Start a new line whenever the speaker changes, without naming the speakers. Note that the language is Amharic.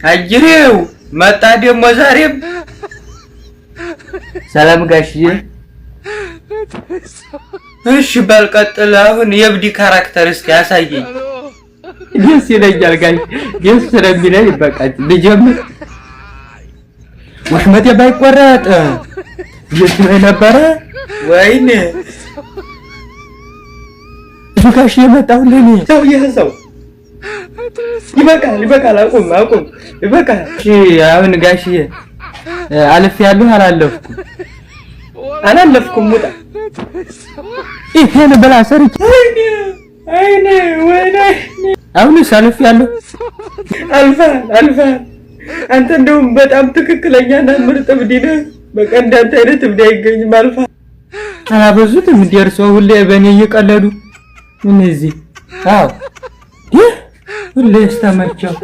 አጅሬው መጣ ደግሞ ዛሬም። ሰላም ጋሽዬ። እሺ በል ቀጥል። አሁን የእብድ character እስኪ ያሳየኝ። ደስ ይለኛል ጋሽ፣ ደስ ስለሚለኝ በቃ ልጀምር። ወሽመጤ ባይቆረጥ ደስ ይለኝ ነበረ። ወይኔ ጋሽ የመጣሁ ለኔ ሰው ይህ ሰው ይበቃል፣ ይበቃል። አቁም፣ አቁም፣ ይበቃል። እሺ አሁን ጋሽዬ አልፌያለሁ አላለፍኩም? አላለፍኩም። ውጣ። ይሄን ብላ ሰርቼ ወይኔ፣ ወይኔ፣ ወይኔ። አሁንስ አልፌያለሁ። አልፈሃል፣ አልፈሃል። አንተ እንደውም በጣም ትክክለኛና ምርጥ እብድ ነህ። በቃ እንዳንተ አይነት እብድ አይገኝም። አልፈሃል። አላበዙትም እንዴ እርስዎ? ሁሌ በእኔ እየቀለዱ እነዚህ። አዎ፣ ይህ ሁሌ ስተመቸው።